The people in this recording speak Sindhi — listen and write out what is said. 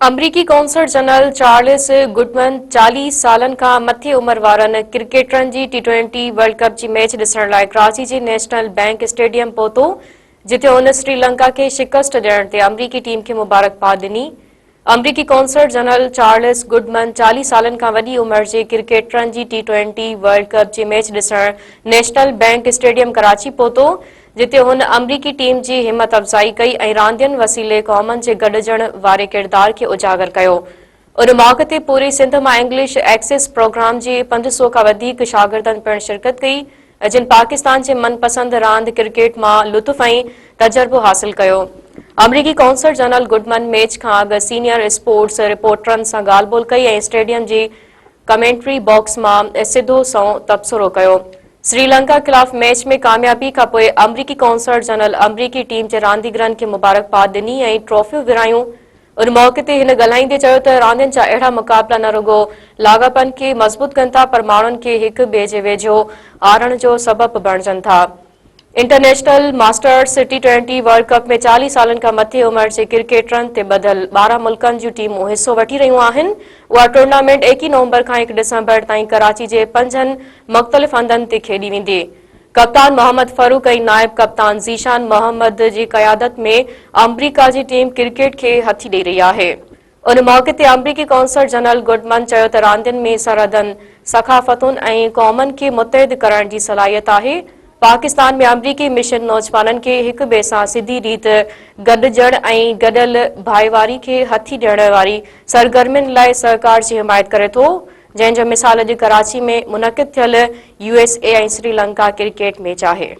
آمريڪي قونصل جنرل چارلس گڊمن 40 سالن کان مٿي عمر وارن ڪرڪيٽرن جي ٽي ٽوئنٽي ورلڊ ڪپ جي ميچ ڏسڻ لاء ڪراچي جي نيشنل بئنڪ اسٽيڊيم پهتو، جتي هن سريلنڪا کي شڪست ڏيڻ تي آمريڪي ٽيم کي مبارڪباد ڏني. آمريڪي قونصل جنرل چارلس گڊمن 40 سالن کان وڏي عمر جي ڪرڪيٽرن جي ٽي ٽوئنٽي ورلڊ ڪپ جي ميچ ڏسڻ نيشنل بئنڪ اسٽيڊيم ڪراچي پهتو، جتي هن آمريڪي ٽيم جي همت افزائي ڪئي ۽ راندين وسيلي قومن جي گڏجڻ واري ڪردار کي اجاگر ڪيو. ان موقعي تي پوري سنڌ مان انگلش ايڪسيس پروگرام جي 500 کان وڌيڪ شاگردن پڻ شرڪت ڪئي، جن پاڪستان جي من پسند راند ڪرڪيٽ مان لطف ۽ تجربو حاصل ڪيو. آمريڪي قونصل جنرل گڊمن ميچ کان اڳ سينيئر اسپورٽس رپورٽرن سان ڳالهه ٻولهه ڪئي ۽ اسٽيڊيم جي ڪمينٽري باڪس مان سڌو سنئون تبصرو ڪيو. سريلنڪا خلاف ميچ ۾ ڪاميابي کانپوء آمريڪي قونصل جنرل آمريڪي ٽيم جي رانديگرن کي مبارڪباد ڏني ۽ ٽرافيون ورهايون. ان موقعي تي هن ڳالهائيندي چيو ته راندين جا اهڙا مقابلا نه رڳو لاڳاپن کي مضبوط ڪن ٿا پر ماڻهن کي هڪ ٻئي جي ويجهو آڻڻ جو سبب به بڻجن ٿا. International masters T twenty world cup ۾ 40 سالن کان مٿي عمر جي ڪرڪيٽرن تي ٻڌل 12 ملڪن جون ٽيمون حصو وٺي رهيون آهن. اها ٽورنامينٽ 21 نومبر کان 1 ڊسمبر تائين ڪراچي جي پنجن مختلف هنڌن تي کيڏي ويندي. ڪپتان محمد فاروق ۽ نائب ڪپتان ذيشان محمد جي قيادت ۾ آمريڪا جي ٽيم ڪرڪيٽ کي هٿي ڏئي رهي آهي. ان موقعي تي آمريڪي قونصل جنرل گڊمن چيو ته راندين ۾ سرحدن، ثقافتن ۽ قومن کي متحد ڪرڻ جي صلاحيت آهي، پاڪستان ۾ آمريڪي مشن نوجوانن کي هڪ ٻئي سان سڌي ريت گڏجڻ ۽ گڏيل ڀائيواري کي هٿي ڏيڻ واري سرگرمين لاء سهڪار جي حمايت ڪري ٿو، جنهن جو مثال اڄ ڪراچي ۾ منعقد ٿيل U S A ۽ Sri Lanka cricket match آهي.